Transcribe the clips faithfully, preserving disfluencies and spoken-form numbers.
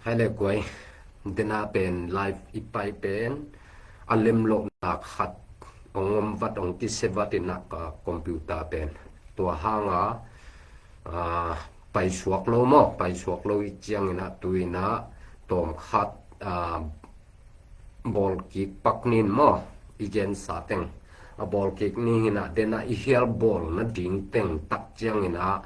Hai le guai, dena pen live i pai pen a lemlohna khat ong om vat, ong kisia vat inah ka computer pen tua hanga, ah, paisuak lo maw, paisuak lo i ciang inah tu inah tawm khat, ah, bawl kik pak nin maw, i gensa teng a bawl kik ni hinah dena i hial bawl nading teng tak ciang inah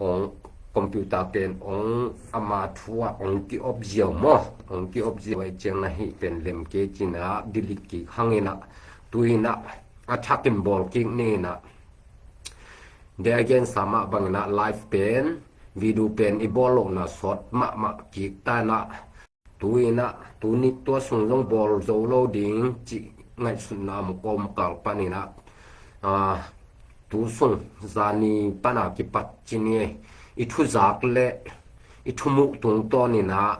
ong computer pen ong ama thu ah ong ki-op ziau maw, ong ki-op ziau ai ciang na hih pen lem kei cinah delete kik hang inah tu inah a thakin bawl kik ni inah de a gensa mah bang inah live pen video pen i bawl lohna sawt mahmah kik ta inah tu inah tu ni tua sung zong bawl zo lo ding cih ngaihsutna om kawmkal pan inah, ah, tu sung zani pana kipat ci ni i thuzak le i thumuh tungtawn inah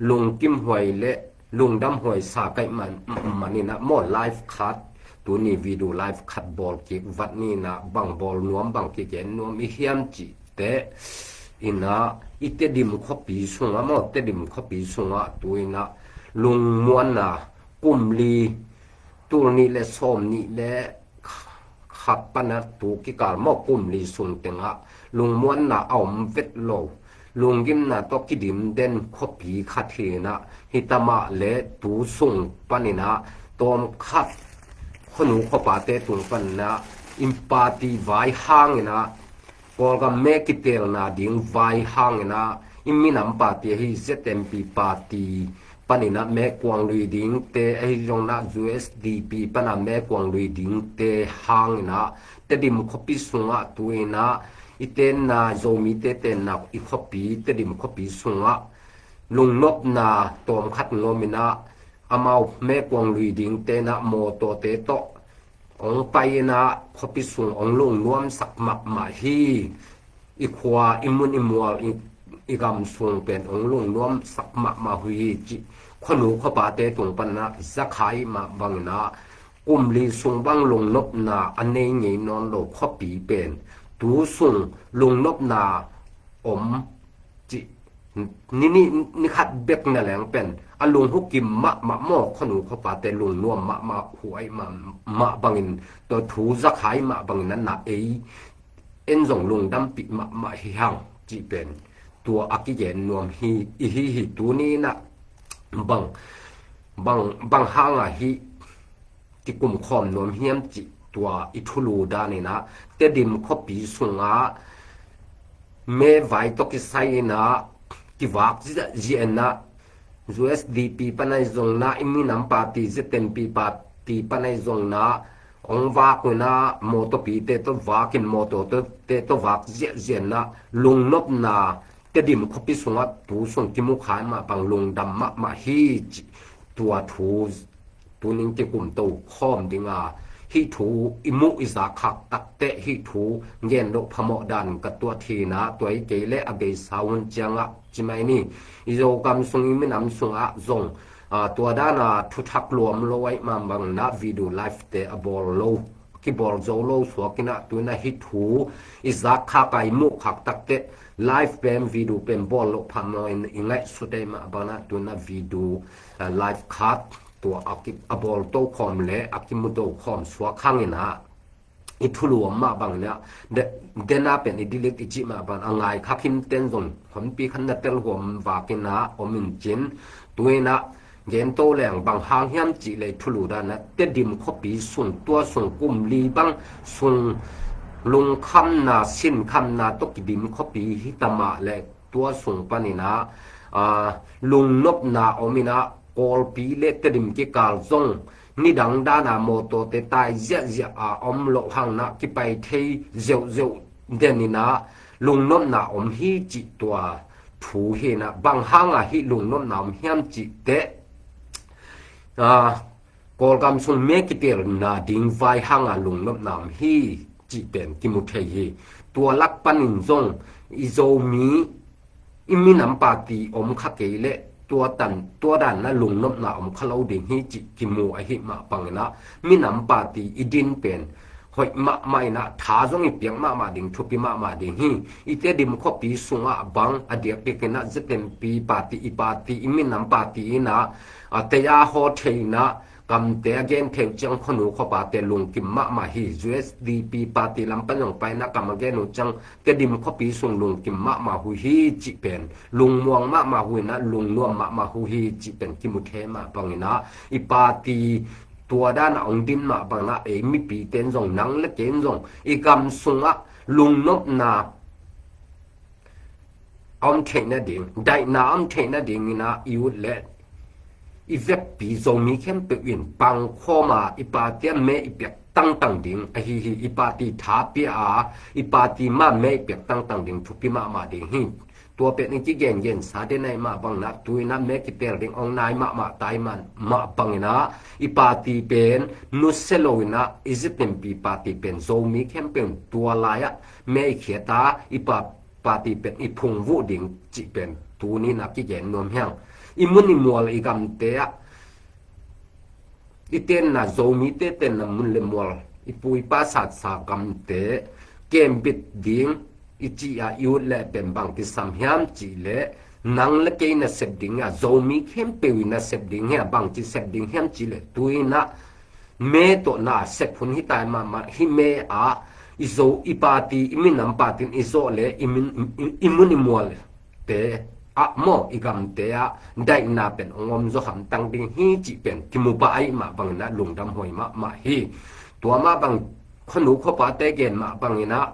lungkimhuai le lungdamhuai sa kaih man, man inah maw live khat, tuni video live khat bawl kik vat ni inah bang bawl nuam, bang kigen nuam i hiam cih teh inah i Tedim khuapi sungah maw, Tedim khuapi sungah tu inah lungmuanna kum li, tul nih le sawm nih le khat pana tu kikal maw kum li sung tengah lungmuanna a om vet lo, lunggimna tawh kidim den khuapi khat hi inah hita mah le tu sung pan inah tawm khat khuanu khuapate tung pan inah i party vai hang inah Kawlgam me kitelna ding vai hang inah i minam party ahi Z M P party pan inah me kuang lui dingte ahi zong inah U S D P pana me kuang lui dingte hang inah Tedim khuapi sungah tu inah i tenna Zomite tenna i khuapi Tedim khuapi sungah lungnopna tawm khat ngawm inah amau me kuang lui dingte inah mawtawte tawh ong pai inah khuapi sung ong lungnuamsak mahmah hi. I khua, i mun, i mual, i, i gam sung pen ong lungnuamsak mahmah uh hi cih khuanu khuapate tung pan inah zakhai mah bang inah kum li sung bang lungnopna a nei ngei nawn lo khuapi pen tu sung lungnopna om cih ni, ni, ni khat bek na leng pen a lunghukim mahmah maw, khuanu khuapate lungnuam mahmah, huai mahmah bangin tua thu zakhai mah bangin a na ei en zong lungdampih mahmah hi hang cih pen tua a kigen nuam hi, i hi hi. Tuni inah bang, bang, bang hanga hih kikum khawm nuam hiam cih tua i thulu dan inah Tedim khuapi sungah me vai tawh kisai inah kivak ziahziah inah U S D P panai zong inah i minam party Z M P party panai zong inah ong vak uh inah mawtawpite tawh vakin mawtawte tawh vak ziahziah inah lungnopna Tedim khuapi sungah tu sung kimu kha mah bang lungdam mahmah hi cih tua thu tuning kikum to khawm dinga hih thu i muh i zak khak takteh hih thu gen loh phamawh dan ka tuat hi inah tua hi kei leh a beisa hun ciangah ci mai ni. I Zogam sung i minam sungah zong, ah, tua dana thuthak luam lo aih mah bang inah video live te a bawl lo, kibawl zo lo suak inah tu inah hih thu i zak khak a i muh khak takteh live pen video pen bawl loh phamawh in i ngaihsut aih mah bang inah tu inah video, ah, live khat tua a ki, a bawl to khawm le a kimu to khawm suak hang inah i thulu om mah bang inah de, dena pen i delete i cih mah bang a ngai kha khin ten zong honpi khan na tel huam vak inah om in cin tu inah gen to leng bang hang hiam cih le i thulu dan inah Tedim khuapi sung tua sung kum li bang sung lungkhamna sinkhamna tawh kidim khuapi hita mah le tua sung pan inah, ah, lungnopna om inah Kawlpi le Tedim kikal zong nidang dana mawtawte tai ziahziah a om loh hang inah kipai thei zeuhzeuh den inah lungnopna om hi cih tua thu hi inah bang hanga hih lungnopna om hiam cih teh, ah, Kawlgam sung me kitelna ding vai hanga lungnopna om hi cih pen kimu thei hi. Tua lak panin zong i Zomi i minam party om kha kei leh tua tan, tua dan inah lungnopna om kha lo ding hi cih kimu ahi mah bang inah minam party i din pen hoih mahmah inah, tha zong i piak mahmah ding, thupi mahmah ding hi. I Tedim khuapi sungah bang a diakdiak inah ZNP party, i party, i minam party inah, a tei a haw thei inah, kamte a gen thei uh ciang khuanu khuapate lungkim mahmah hi. USDP party lam pan zong pai inah kam a gen uh ciang Tedim khuapi sung lungkim mahmah uh hi cih pen, lungmuang mahmah uh inah, lungnuam mahmah uh hi cih pen kimu thei mah bang inah, i party tua dan a hong din mah bang inah, ei mipite in zong, nang le kei in zong i gam sungah lungnopna a om theih nading, daihna a om theih nading inah, i ut le i vekpi Zomi khempeuh in pangkhawm a, i party a me i piak tangtang ding ahi hi. I party tha pia a, i party mah me i piak tangtang ding, thupi mahmah ding hi. Tua pen i kigengensa den ahih mah bang inah, tu inah me kitel ding hong nai mahmah tai mah bang inah, i party pen nusia lo inah, i ZNP party pen Zomi khempeuh in tua lai-ah me i khiat a, i pa party pen i phungvuh ding cih pen tuni inah kigen nuam hi hang. I mun i mual, i gamte ah, i tenna, Zomite tenna mun le mual, i pu i pa satsa gamte kembit ding i cih a, i ut le pen bangci sam hiam cih le, nang le kei nasep ding a, Zomi khempeuh i nasep ding hi a, bangci sep ding hiam cih le, tu inah me tawh nasep hun hi tai mahmah hi. Me ah i zo, i party, i minam party in i zawh le, i min, i, i mun i mualte ah maw, i gamte ah daihna pen hong om zaw hamtang ding hi cih pen kimu pah ahih mah bang inah lungdam huai mahmah hi. Tua mah bang khuanu khuapate gen mah bang inah,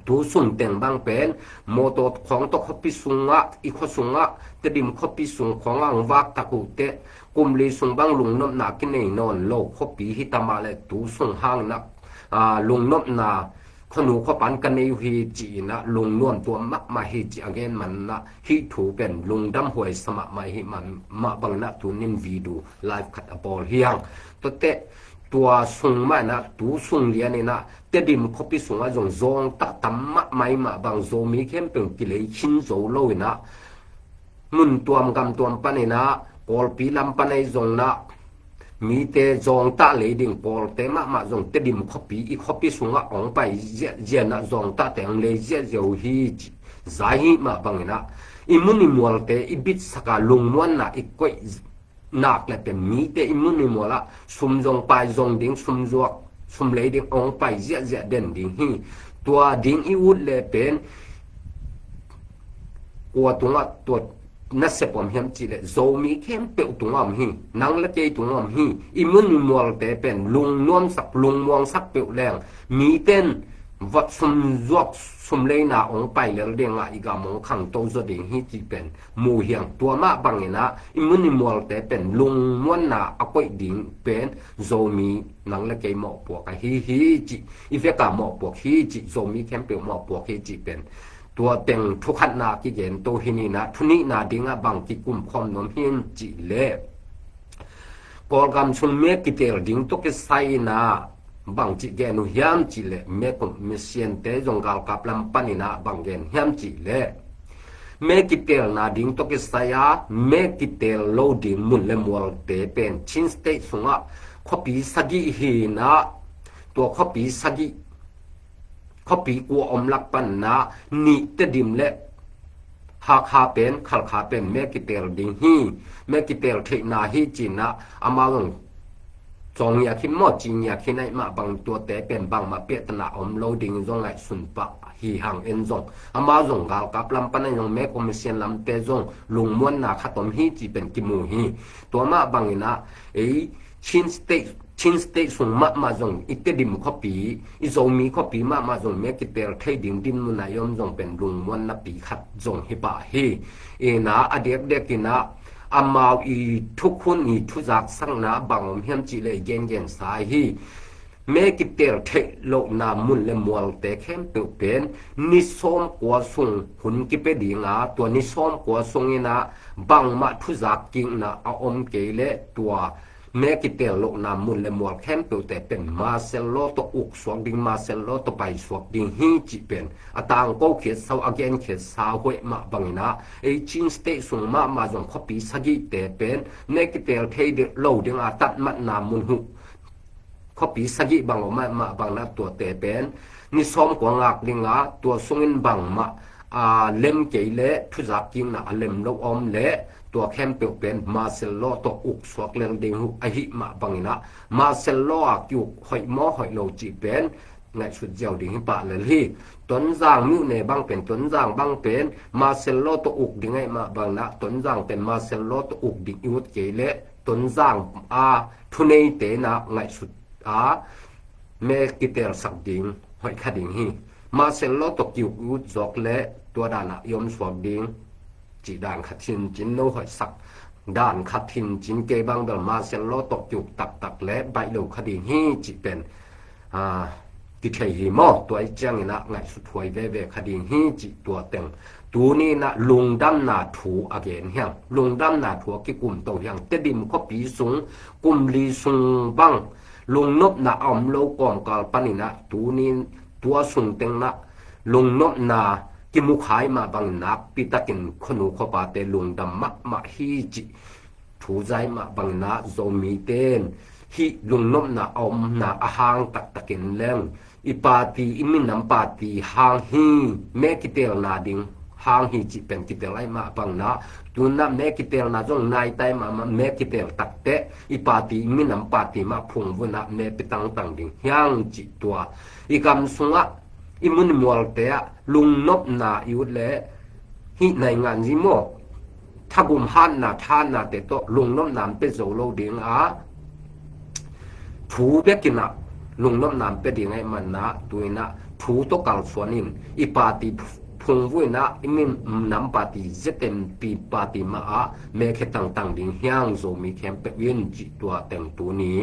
tu sung teng bang pen mawtaw khawng tawh khuapi sungah, i khua sungah, Tedim khuapi sung khawngah hong vak tak uh teh, kum li sung bang lungnopna kinei nawn lo khuapi hi ta mah le, tu sung hang inah, a, lungnopna khuanu khuapan ka nei uh hi ci inah, lungnuam tuam mahmah hi ci a gen man inah, hih thu pen lungdam huai sa mahmah hi. Mah bang inah tu nin video live khat a bawl hi hang. Tuate tua sung mah inah, tu sung lian inah, Tedim khuapi sungah zong zawngtah tam mahmah ahih mah bang, Zomi khempeuh kilei khin zo lo inah, mun tuam gam tuam pan inah, Kawlpi lam pan ahi zong inah, mite zawngtah lei ding, Kawlte mahmah zong Tedim khuapi, i khuapi sungah hong pai ziahziah inah, zawngtahte hong lei ziahziah uh hi ci zai hi mah bang inah, i mun i mualte i bitsak a, lungmuanna i koih nak le pen mite i mun i mual ah sum zong pai zong ding, sum zuak, sum lei ding hong pai ziahziah den ding hi. Tua ding i ut le pen kua tungah tua nasep om hiam cih le, Zomi khempeuh tungah om hi. Nang le kei tungah om hi. I mun i mualte pen lungnuamsak, lungmuangsak peuh leng, mite in vat sum zuak, sum leina hong pai lel ding a, i gam hong khangto zaw ding hi cih pen mu hi hang. Tua mah bang inah, i mun i mualte pen lungmuanna a koih ding pen Zomi nang le kei mawhpuak ahi hi cih, i vek a mawhpuak hi cih, Zomi khempeuh mawhpuak hi cih pen tua teng thukhatna kigen to hi inah, thu nihna dingah bang kikum khawm nuam hiam cih le, Kawlgam sung me kitel ding tawh kisai inah bangci gen uh hiam cih le, me commissionte zong galkap lam pan inah bang gen hiam cih le, me kitelna ding tawh kisai a, me kitel lo ding mun le mualte pen Chin State sungah khuapi sagih hi inah, tua khuapi sagih, khuapi kua om lak pan inah, nih Tedim le Hakha pen, Khalkha pen me kitel ding hi, me kitel theihna hi ci inah, amau zong cawngiak khin maw, cingiak khin ahih mah bang, tuate pen bangmah piahtana om lo ding zong ngaihsun pah hi hang. En zong, amau zong galkap lam pan ahi zong, me commission lamte zong lungmuanna khat om hi cih pen kimu hi. Tua mah bang inah, ei Chin State, Chin State sung mahmah zong, i Tedim khuapi, i Zomi khuapi mahmah zong me kitel thei ding dinmun ah i om zong pen lungmuannapi khat zong hi pah hi. Inah a diakdiak inah, amau i thukhun, i thuzaksakna bang om hiam cih le, i gengensa hi. Me kitel theih lohna mun le mualte khempeuh pen ni sawmkua sung hun kipia ding a, tua ni sawmkua sung inah bangmah thuzak kikna a om kei le, tua me kitel lohna mun le mual khempeuhte pen martial law tawh uksuak ding, martial law tawh paisuak ding hi cih pen a tangko khiatsa uh, a gen khiatsa uh ahih mah bang inah, ei Chin State sung mahmah zong khuapi sagihte pen me kitel thei lo ding a tatmatna mun uh khuapi sagih bang om mah bangin ah tuate pen ni sawm kua ngak ding a, tua sungin bangmah a lem kei leh thuzak kikna a lem lo om leh tua khempeuh pen martial law tawh uk suak lel ding uh ahih mah bangin ah martial law a ki-uk hoih maw hoih lo cih pen ngaihsut ziau ding hi pah lel hi. Tonzang myone bang pen, Tonzang bang pen martial law tawh uk ding ahih mah bangin ah Tonzang pen martial law tawh uk ding i ut kei leh Tonzang a thuneite in ah ngaihsut a me kitelsak ding hoih kha ding hi. Martial law tawh ki-uk i ut zawk leh tua dan ah i om suak ding cih dan khat hi in cin, no hoihsak dan khat hi in cin, kei bang bel martial law tawh ki-uk taktak leh baih lo kha ding hi cih pen a kithei hi maw. Tua ahih ciangin ah ngaihsut huai veve kha ding hi cih tua teng tuni in ah lungdamna thu a gen hi hang. Lungdamna thu a kikum to hi hang. Tedim khuapi sung kum li sung bang lungnopna a om lo kawmkal panin ah tuni in tua sung teng in ah lungnopna kimu kha ahih mah bangin nakpi takin khuanu khuapate lungdam mahmah hi cih thu za ahih mah bangin ah Zomite in hih lungnopna a omna a hang taktakin leng i party, i minam party hang hi, me kitelna ding hang hi cih pen kitel ahih mah bangin ah tu in ah me kitelna zong nai ta ahih mah, me kitel tak teh i party, i minam party mah phungvuh in ah me pia tangtang ding hi hang cih tua. I gam sungah, i mun i mualte ah lungnopna i ut leh hih naingan zi maw, thagum hatna, thahatnate tawh lungnopna an pia zo lo ding a, thu bekin ah lungnopna an pia ding ahih manin ah tu in ah thu tawh kalsuan in i party phungvuh in ah i minam party, Z M P party mah ah me khia tangtang ding hi hang Zomi khempeuh in cih tua teng tuni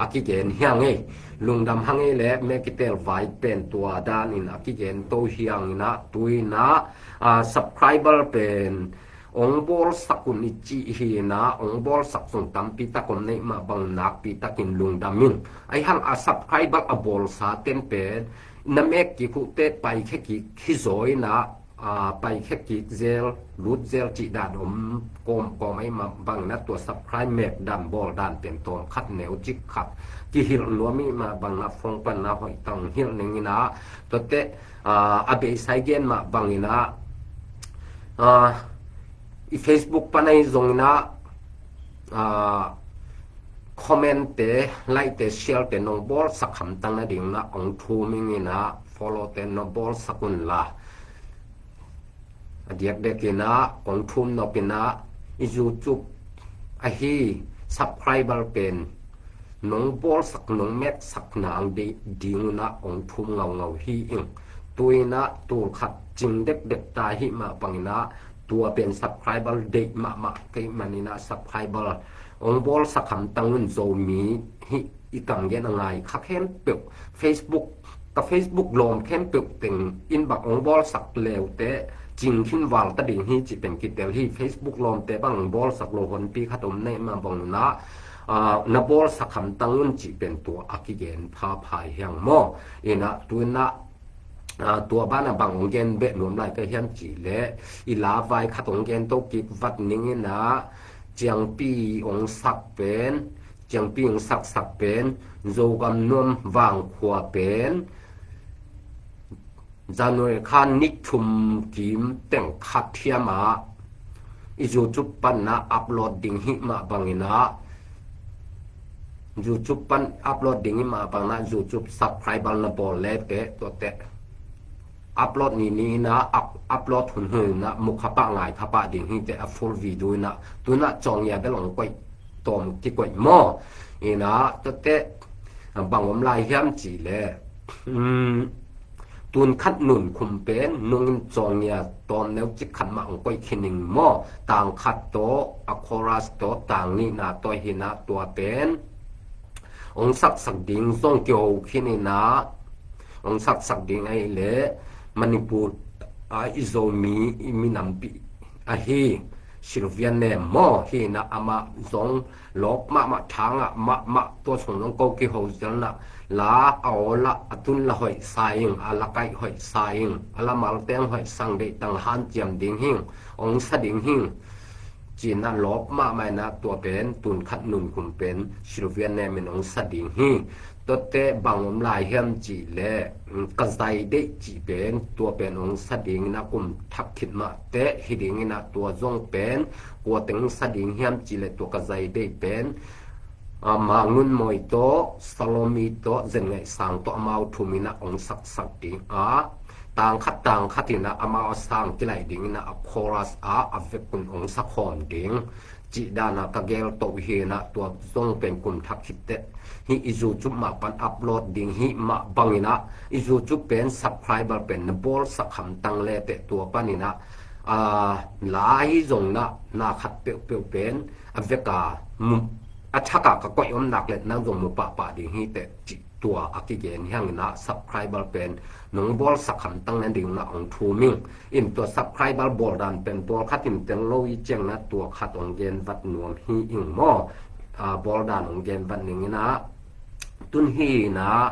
a kigen hi hang ei. Lungdam hang ei leh me kitel vai pen tua danin a kigen to hi hangin ah tu in ah a, subscriber pen ong bawlsak un i cih hi in ah, ong bawlsak zong tampi tak om na hih mah bang nakpi takin lungdam ing. Ahih hang a subscriber a bawlsa ten pen na mek kik uh teh paikhia kik hi zaw in ah, a, paikhia kik zel, lut zel cih dan om kawmkawm ahih mah bangin ah tua subscribe mek dan bawl dan pen tawm khat neu cik khat kihilh nuam ahih mah bangin ah phone pan ah hoih tang hilh ning in ah, tuate a, a beisa i gen mah bangin ah, a, i Facebook pan ahi zongin ah, a, comment-te, like-te, share-te nong bawlsak hamtang nadingin ah ong thum ing in ah, follow-te nong bawlsak un la. A diakdiakin ah ong thum nop in ah, i YouTube ahi subscriber pen nong bawlsak, nong meksak nang ding un ah ong thum ngaungau hi ing. Tu in ah tul khat cing dekdek ta ahih mah bangin ah tua pen subscriber deih mahmah ka hih manin ah subscriber ong bawlsak hamtang un. Zomi hih i kam gen a ngai kha khempeuh, Facebook, ka Facebook lawm khempeuh teng in bang ong bawlsak le uh teh cing khin val ta ding hi cih pen kitel hi. Facebook lawmte bang bawlsak lo honpi khat om na hih mah bangin ah, a, na bawlsak hamtang un cih pen tua a kigen phapha hi hang maw. In ah tu in ah, a, tua banah bang ong gen beh nuam lai ka hiam cih leh i la vai khat ong gen to kik vat ning in ah, ciangpi ong sak pen, ciangpi ong saksak pen, Zogam nuam Vangkhua pen January kha ni thum kim teng khat hiam ah i YouTube pan ah upload ding hih mah bangin ah, YouTube pan upload ding hih mah bangin ah YouTube subscriber na bawl le teh tuate upload ni ni in ah, up-, upload hun hun in ah mu kha pah ngai kha pah ding hi teh a full video in ah. Tu in ah cawngia bel ong koih tawm kikoih maw. In ah tuate bang om lai hiam cih leh, um, tun khat nun khum pen nungin cawngia tawm neu cik khat mah ong koih khin ing maw. Tang khat tawh, a chorus tawh, tang nihna tawh hi in ah tua pen ong saksak ding zong kiho khin in ah, ong saksak ding ahih leh Manipur a i Zomi i minampi ahi Sylvia Nem maw, hi in ah amah zong lawp mahmah, tha ngah mahmah, tua sung zong ko kiho zel in ah la a awl ah a tun la hoih sa ing, a la kaih hoih sa ing, a la malteng hoih sang deih tang hanciam ding hi ing, ong sa ding hi ing. ci-in ah lawp mahmah in ah tua pen tun khat nunkhum pen Sylvia Name in hong sa ding hi. Tuate bang om lai hiam cih leh, um, Ka Zai Deih cih pen, tua pen hong sa ding in ah kum thak khit mah teh hi ding in ah tua zong pen kua teng hong sa ding hiam cih leh tua Ka Zai Deih pen, ah, Ma Ngun Mawi tawh, Salomi tawh, Zen Ngaih Sang tawh amau thum in ah hong saksak ding a, tang khat tang khat in ah amau a sang kilaih ding in ah a chorus ah a vekun hong sakhawm ding cih dan ah ka gelto hi in ah tua zong pen kum thak khit teh hih i YouTube mah pan upload ding hi mah bang in ah i YouTube pen subscriber pen na bawlsak hamtang le teh tua pan in ah, ah, lai zong na, na khat peuhpeuh pen a vek a mu, a thak a ka koih om nak leh nang zong mu pahpah ding hi teh cih tua a kigen hi hang in ah subscriber pen nong bawlsak hamtang na ding in ah hong thum ing. In tua subscriber bawl dan pen bawl khat in tel lo i ciang in ah tua khat hong gen vat nuam hi ing maw. Ah, bawl dan hong gen vat ning in ah, tun hi in ah,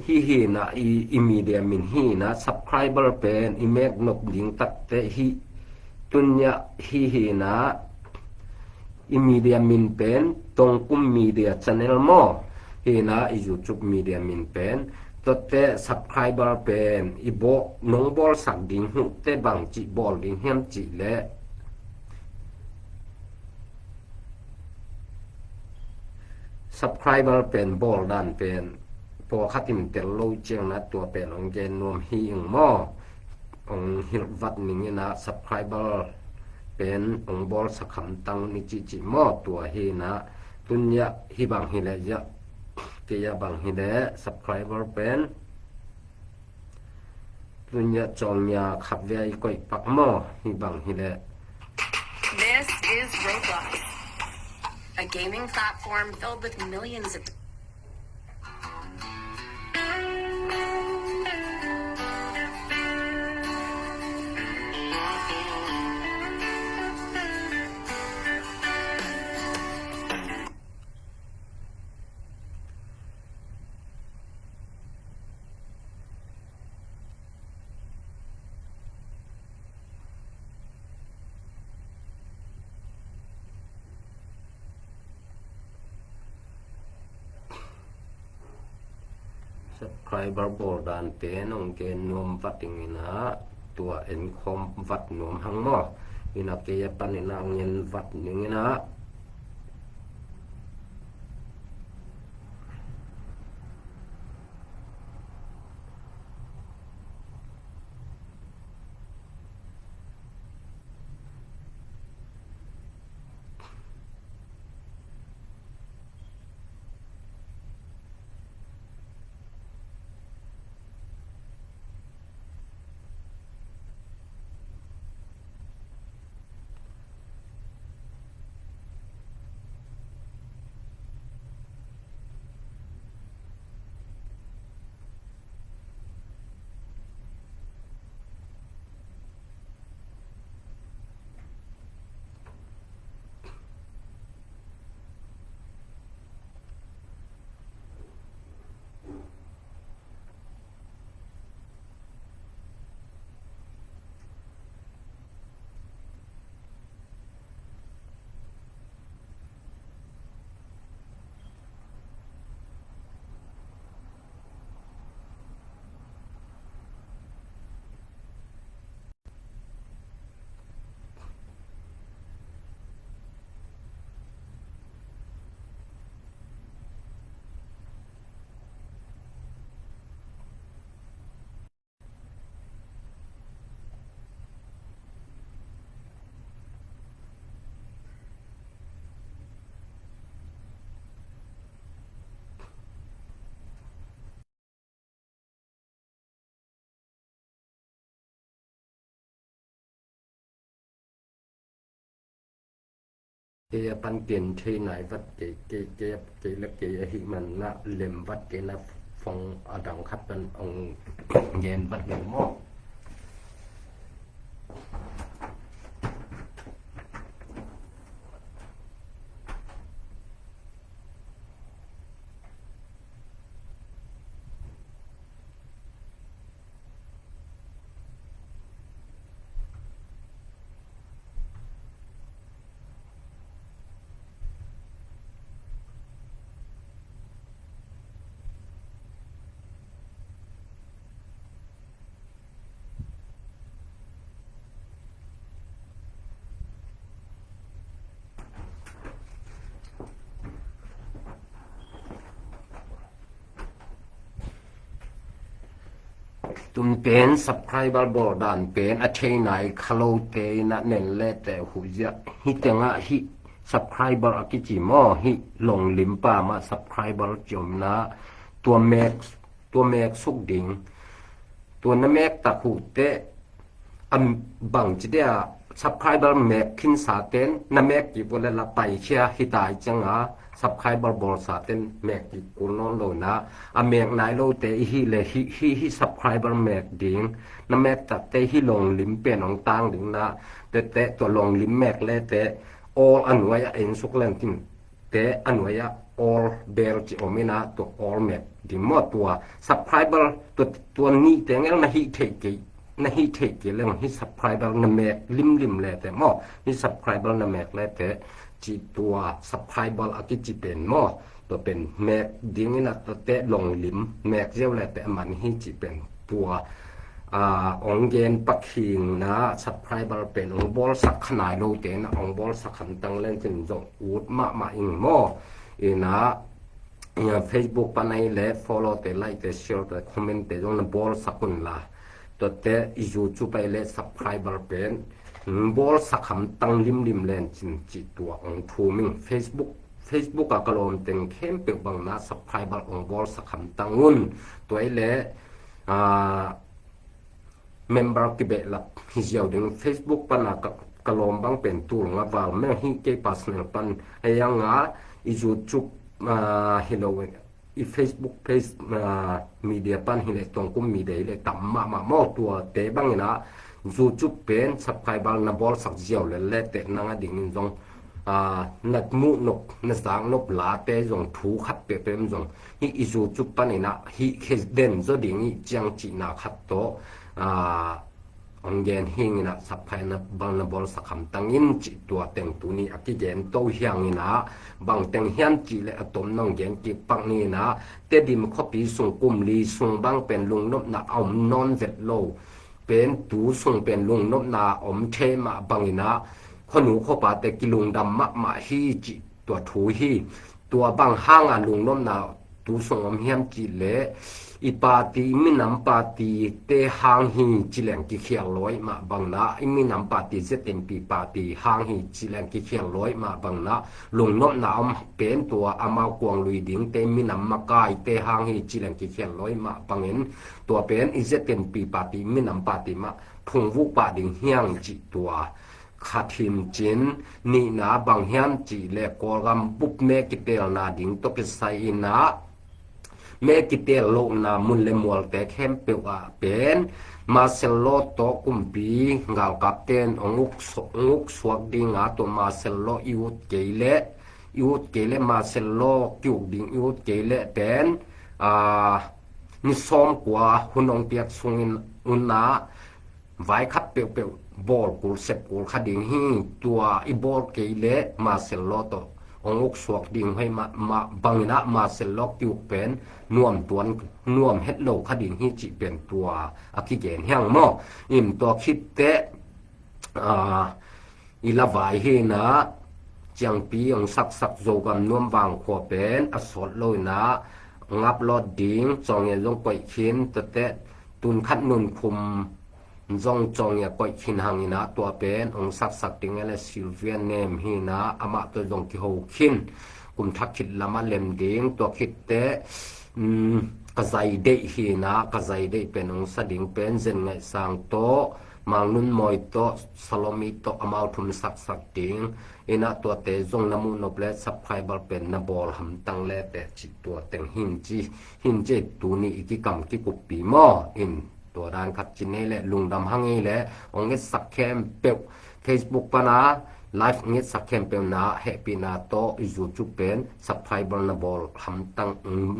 hih hi in ah i, i media min hi in ah subscriber pen i mek nop ding takte hi. Tun in ah hih hi in ah i media min pen Tongkum Media Channel maw, hi in ah i YouTube media min pen. Tuate subscriber pen i bawl, nong bawlsak ding uh teh bang cih bawl ding hiam cih leh subscriber pen bawl dan pen pawlkhat in tel lo ciang in ah tua pen hong gen nuam hi ing maw. Hong hilh vat ning in ah subscriber pen hong bawlsak hamtang ni cihcih maw. Tua hi in ah tun in ah hih bang hi leh, kei a bang hi leh subscriber pen tun in ah cawng nia khat vei a i koih pak maw, hih bang hi leh. This is Roblox, a gaming platform filled with millions of Subscriber bawl dan pen hong gen nuam vat ning in ah tua en khawm vat nuam hang maw. In ah kei a pan in ah hong en vat ning in ah. Kei a pan gen thei nai vat kei, kei, kei, kei la kei ahih man na lem vat kei na, phone a dang khat pan hong gen vat lo maw. Tun pen subscriber bawl dan pen a thei nai kha lote in a nen le te huih ziah hi tengah hih subscriber a kici maw, hih longlim pa mah subscriber ci om in a, tua mek, tua mek suk ding. Tua na mek tak uh teh a bangci dia subscriber mek khinsa ten na mek kik uh le la paikhia hi tai cianga, subscriber bawlsa ten mek kik kul nawn lo in a, a mek nai lote i hih le hih, hih, hih subscriber mek ding. Na mek takte hih longlim pen hong tang ding in a, tete tua longlim mek le te all a nuai ah en suk leng tin te a nuai ah all bel ci om in a, tua all mek ding maw. Tua subscriber tua, tua nih teng el na hih theih kei, na hih theih kei leng hih subscriber na mek limlim le te maw, hih subscriber na mek le te ci tua subscriber a kici pen maw. Tua pen mek ding in a, tua te longlim mek ziau le te a man hi ci pen tua, a, hong gen pak hi in a, subscriber pen hong bawlsak kha nai lote in a hong bawlsak hamtang leng cin zong ut mahmah ing maw. In a, Facebook pan ahi le follow te, like te, share te, comment te zong na bawlsak un la. Tuate i YouTube ahi le subscriber pen, mm, bawlsak hamtang limlim leng cin ci tua hong thum ing. Facebook, Facebook a ka lawm teng khempeuh bang in a subscriber hong bawlsak hamtang un. Tua ahi le, a, member kibehlap hi ziau ding. Facebook pan a ka, ka lawm bang pen tul nga val meng hi kei personal pan. Ahi hang a i YouTube, a, hi lo, i Facebook page, a, media pan hi le, tongkum media hi le tam mahmah maw. Tuate bang in a YouTube pen subscriber na bawlsak ziau le le te nang a ding in zong, a, na muh nop, na zak nop late zong thu khat peuhpeuh zong hih i YouTube pan in a hih khe den zaw ding hi ciang cihna khat tawh, a, hong gen hi ing in a, subscriber bang na bawlsak hamtang in ci tua teng tuni a kigen to hi hang in a, bang teng hiam cih le a tom nong gen kik pak ni in a, Tedim khuapi sung kum li sung bang pen lungnopna a om nawn vet lo. Pen tu sung pen lungnopna a om thei mah bang in a, khuanu khuapate kilungdam mahmah hi cih tua thu hi. Tua bang hang a lungnopna tu sung om hiam cih le, i party, i minam party te hang hi ci leng kikhial lawi mah bang in a, i minam party Z N P party hang hi ci leng kikhial lawi mah bang in a, lungnopna om pen tua amau kuang lui ding te, minam makai te hang hi ci leng kikhial lawi mah bang in, tua pen i Z N P party, minam party mah phungvuh pah ding hi hang cih tua khat hi in cin, nihna bang hiam cih le Kawlgam bup me kitelna ding tawh kisai in a, me kitel lohna mun le mualte khempeuh ah pen martial law tawh kumpi galkapte in hong uk su-, hong uk suak ding a, tua martial law i ut kei le, i ut kei le martial law ki uk ding i ut kei le pen, a, ni sawm kua hun hong piak sung in un a, vai khat peuhpeuh bawl kul sep kul kha ding hi. Tua i bawl kei le martial law tawh hong uk suak ding hoih mah, mah bang in a, martial law ki uk pen nuam tuan, nuam het lo kha ding hi cih pen tua a kigen hi hang maw. In tua khit teh, a, i la vai hi in a, ciangpi hong saksak Zogam Nuam Vang khua pen a sawt lo in a, ngap lawt ding, cawng e zong koih khin, tuate tun khat nun khum zong cawng e koih khin hang in a, tua pen hong saksak ding e le Sylvia Nem hi in a, amah tawh zong kiho khin, kum thak khit lam a lem ding. Tua khit teh, um, ka zai deih hi in a, ka zai deih pen hong sa ding pen Zen Ngaih Sang tawh, Mang Nun Mawi tawh, Salomi tawh amau thum saksak ding. In a tuate zong na muh nop le subscriber pen na bawl hamtang le te cih tua teng hi in ci, hi in ci tuni i kikam kikuppi maw. In tua dan khat ci nei le lungdam hang ei le, hong etsak khempeuh Facebook pan a live hong etsak khempeuh na hehpihna tawh i YouTube pen subscriber na bawl hamtang,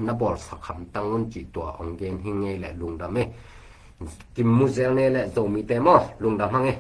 na bawlsak hamtang un cih tua hong gen hi ing ei le lungdam e. Kimu zel nei le Zomite maw, lungdam hang e.